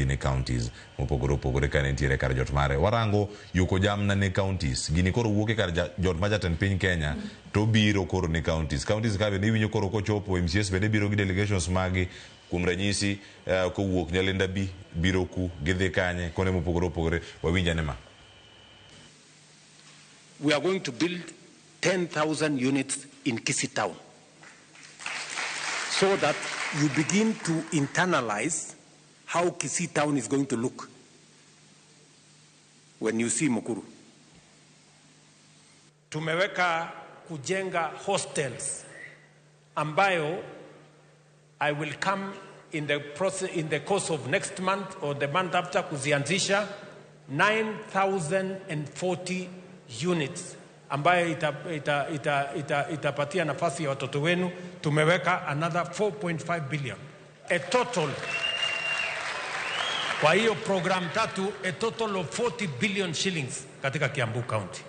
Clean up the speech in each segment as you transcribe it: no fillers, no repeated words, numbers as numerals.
ne counties mopogore opogore ka nitiere kar jot mare. Warango yuko jamna ne counties. Gini koro wuok e kar jot ma jatend piny Kenya to biro koro ne counties. Counties ka bende iwinjo koro kochopo MCAs bende biro gi delegations magi kuom ranyisi kowuok Nyalenda bi biro ku gidhi kanye kuonde mopogore opogore wawinj ane ma. We are going to build 10,000 units in Kisii Town so that you begin to internalize how Kisii Town is going to look when you see Mukuru. Tumeweka kujenga hostels ambayo I will come in the process, in the course of next month or the month after kuzianzisha 9040 units ambayo itapatia nafasi ya watoto wenu. Tumeweka another 4.5 billion, a total kwa hiyo program tatu, a total of 40 billion shillings katika Kiambu County.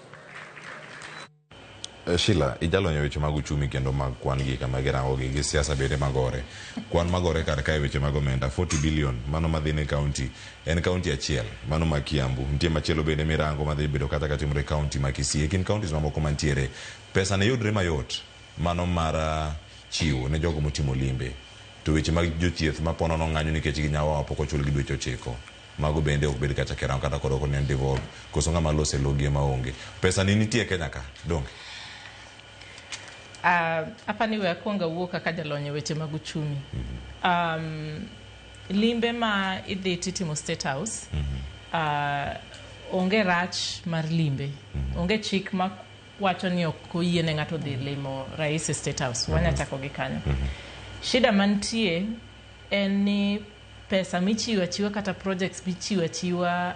Sheila, ijalony e weche mag uchumi kendo mag kwan gi kama girango gi gi siasa bende magore. Kwan magore kar kae weche mag omenda 40 billion mano madhi ne county en county achiel mano ma Kiambu. Nitie machielo bende mirango madhi bedo kata katimore e county ma Kisii. E kind counties mamoko mantiere pesa ne yudre mayot mano mar chiwo ne jogo motimo limbe. To weche mag jothieth ma ponono ng'anyo nikech ginyawawa pok ochul gi dweche 9. Mago bende ok bed kata kirango kata koro ok en devolve koso ng'ama lose logi ema onge. Pesa ni nitie Kenya ka donge? Apani we akwong awuo kaka jalony e weche mag uchumi. Limbe ma idhi titimo State House, onge rach mar limbe. Onge chik ma wacho ni ok oyiene ng'ato dhi limo rais e State House. Wanya chako gi kanyo. Shida mantie en ni pesa michiwo achiwa kata projects michiwo achiwa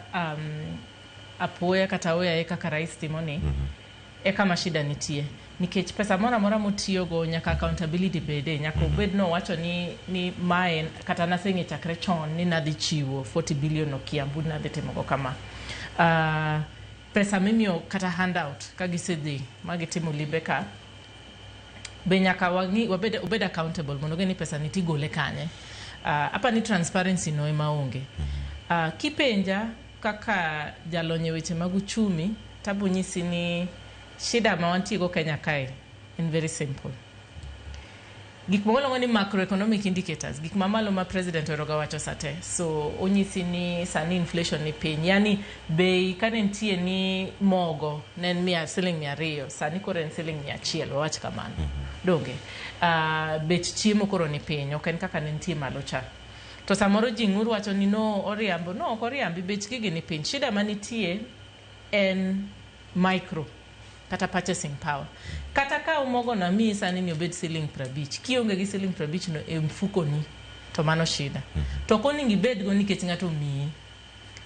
apoya kata oyaye kaka rais timo ni, e kama shida nitie. Nikech pesa moro amora motiyogo nyaka accountability bede, nyaka obed no wacho ni mae kata naseng'e chakre chon ni nadhi chiwo 40 billion no Kiambu nadhi timogo kama. Pesa mimiyo kata handout ka gisedhi ma gitimo limbe ka be nyaka wang'i wabed obed accountable mondo ng'e ni pesa ni tigole kanye. Apa ni transparency no ema onge. Kipenja kaka jalony e weche mag uchumi tabo nyisi ni shida ma wantie go Kenya kae en very simple. Gik moko iluongo ni macroeconomic indicators, gik mamalo ma president oheroga wacho sate. So onyisi ni sani inflation ni piny, yani bei kane nitie ni mogo ne en mia, siling 200, sani koro en siling 100, wawach kamano. Donge? Bech chiemo koro ni piny, ok en kaka ne nitie malo cha. To samoro ji ng'ur wacho ni no oriambo, no ok oriambi, bech gigi ni piny. Shida manitie en micro kata purchasing power. Kata ka mogo no amiyi sani ni obed siling 50, kionge gi siling 50 no e mfukoni to mano shida. To ok onego ibedgo nikech ng'ato omiyi.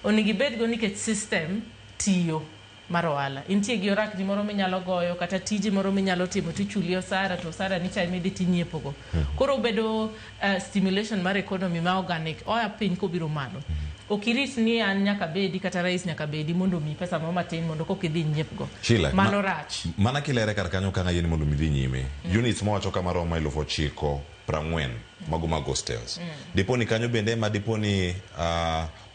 Onego ibedgo nikech system tiyo mar ohala. Intie gi orakni moro minyalo goyo kata tiji moro minyalo timo tichuli osara to osara ni cha emidhi tinyiepogo. Koro obedo stimulation mar economy ma organic oa piny kobiro malo. Ok irit ni an nyaka bedi kata rais nyaka bedi mondo omiyi pesa moro matin mondo koka idhi inyiepgo. Sheila, Mano rach. Mana kilere kar kanyo kanga yieni mondo midhi nyime. Units mowacho kama romo 9,040 mago mag hostels. Dipo ni kanyo bende ema dipo ni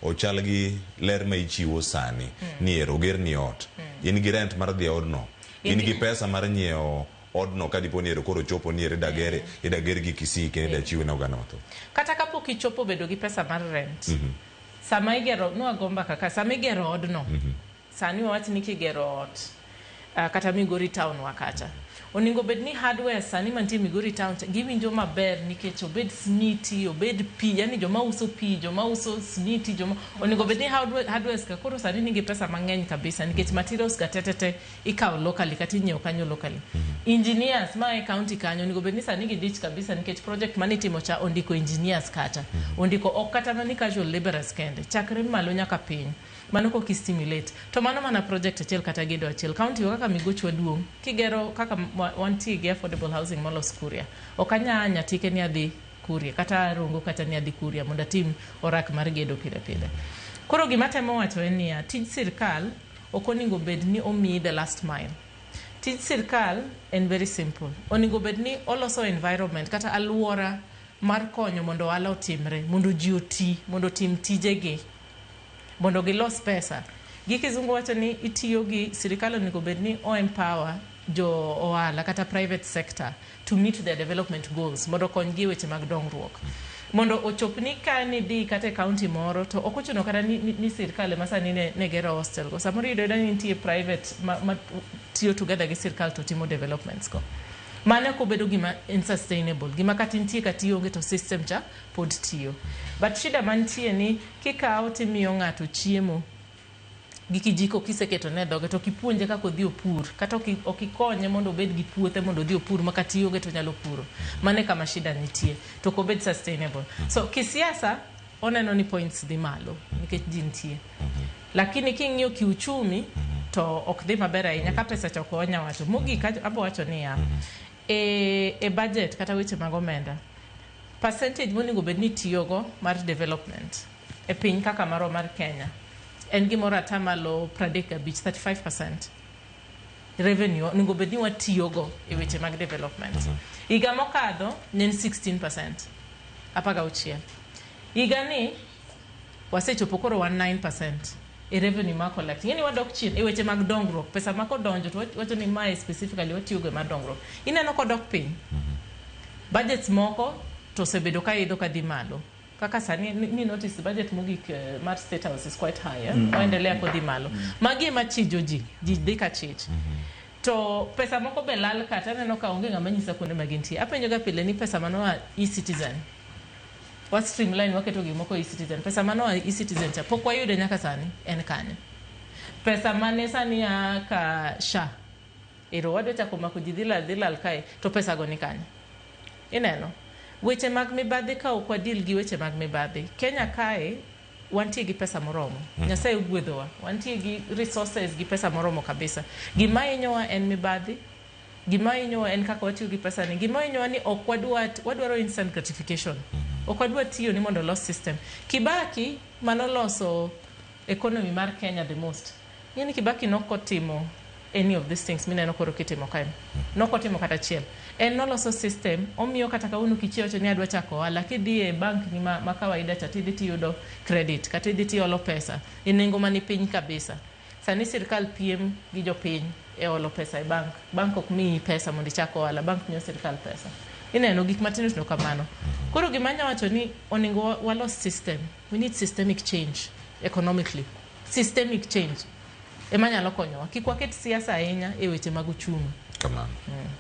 ochal gi ler ma ichiwo sani ni ero oger ni ot. In gi rent mar dhi e odno. In gi pesa mar nyiewo odno ka dipo ni ero koro chopo ni ero idagere idager gi Kisii kendo idachiwe ne oganda mathoth. Kata kapok ichopo bedo gi pesa mar rent, sama igero, nwago mbaka ka, sama igero odno, sani wawach ni kigero ot kata Migori town wa kacha, onego bed ni hardware sani mantie Migori town cha, giwinjo maber nikech obed smiti, obed pi, yani joma uso pi, joma uso smiti, joma onego bed ni hardwares ka koro sani nigi pesa mang'eny kabisa nikech materials ga tetete ikawo locally kata inyiewo kanyo locally. Engineers ma e county kanyo onego bed ni sani gidich kabisa nikech project manitimo cha ondiko engineers kacha, ondiko ok kata mana ni casual laborers kende, chakre malo nyaka piny. Mano koki stimulate. To mano mana project achiel kata gedo achiel. County wa kaka Migochwa duong', kigero kaka wantie gi affordable housing molos Kuria. Ok anya nyatike ni adhi Kuria, kata Rongo kata ni adhi Kuria mondo atim orak mar gedo pile pile. Koro gima temo wacho en niya, tij sirkal ok onego bed ni omiyi the last mile. Tij sirkal en very simple. Onego bed ni oloso environment kata alwora mar konyo mondo ohala otimre, mondo ji oti, mondo otim tijegi, mondo gilos pesa. Gi kizungu wacho ni itiyo gi sirikal onego bed ni o empower jo ohala kata private sector to meet their development goals, mondo okonygi e weche mag dongruok. Mondo ochop ni ka nidhi kata e county moro to ok ochuno kata ni sirikal ema sani ne gero hostel go. Samoro iyudo ayuda ni nitie private ma tiyo together gi sirikal to timo developments go. Mano ok obedo gima unsustainable, gima kata intie kata ionge to system cha pod tiyo. But shida mantie ni kikawo timiyo ng'ato chiemo gi kijiko kiseketo ne dhoge to kipuonje kaka odhi opur, kata ok ikonye mondo obed gi puothe mondo odhi opur ma kata ionge to onyalo puro. Mano e kama shida nitie to ok obed sustainable. So kisiasa oneno ni points dhi malo nikech ji nitie, lakini king'iyo kiuchumi to ok dhi maber ahinya ka pesa cha ok onya wacho. Mogik abo wacho niya, e budget kata weche mag omenda, percentage monego bed ni itiyogo mar development e piny kaka marwa mar Kenya en gimoro atamalo 35, 35% revenue onego bed ni watiyogo e weche mag development. Higa mokadho ne en 16%, 16. Higa ni wasechopo koro wan 9% e revenue ma collect. Ing'e ni wadok chien e weche mag dongruok. Pesa ma kodonjo to wacho ni mae specifically watiyogo e mar dongruok. Ineno kodok piny. Budgets moko to osebedo ka idho kadhi malo. Kaka sani ni notice budget mogik mar State House is quite high, eh? Oendelea kodhi malo. Magi ema chijo ji, ji dhi ka chich. To pesa moko be lal kata aneno ka onge ng'ama nyisa kuonde ma gintie. Apenjo ga pile ni pesa manoa e-Citizen. Wa streamline, waketo gik moko e-Citizen. Pesa manoa e-Citizen cha pok wayude nyaka sani, en kanye? Pesa mane sani a ka SHA. Ero wadwa chako mako ji dhi lal kae to pesa go ni kanye? Ineno? Weche mag mibadhi, ka ok wadil gi weche mag mibadhi. Kenya kae wantie gi pesa moromo. Nyasaye ogwedhowa. Wantie gi resources gi pesa moromo kabisa. Gima hinyowa en mibadhi. Gima hinyowa en kaka watiyo gi pesa ni. Gima hinyowa ni ok wadwa, wadwaro instant gratification. Ok wadwa tiyo ni mondo olos system. Kibaki manoloso economy mar Kenya the most. Ing'e ni Kibaki nokotimo any of these things mineno koro kitimo kae. Nokotimo kata achiel. En noloso system, omiyo kata kawuono kichiewo to ni adwa chako ohala, kidhi e bank ni ma kawaida cha tidhi tiyudo credit, kata idhi tiolo pesa e nengo mani piny kabisa. Sani sirikal piem gi jopiny e olo pesa e bank. Bank ok miyi pesa mondo ichak ohala, bank miyo sirikal pesa. Ineno gik matindo tindo kamano. Koro gima anya wacho ni onego walos system. We need systemic change economically. Systemic change ema nyalo konyowa. Kik waket siasa ahinya e weche mag uchumi. Kamano.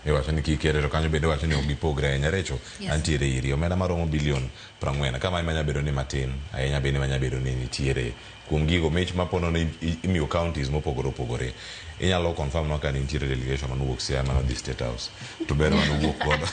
Iwacho ni kik kere to kanyo bende wacho ni ok gipogre ahinya. Recho, antiere iri. Omenda maromo bilion 40. Kama ema nyalo bedo ni matin ahinya bende manya bedo ni nitiere kuom gigo mich mapono ni imiyo counties mopogore opogore. Inyalo confirm nwa ka nitiere delegation manowuok Siaya manodhi State House to ber manowuok godo.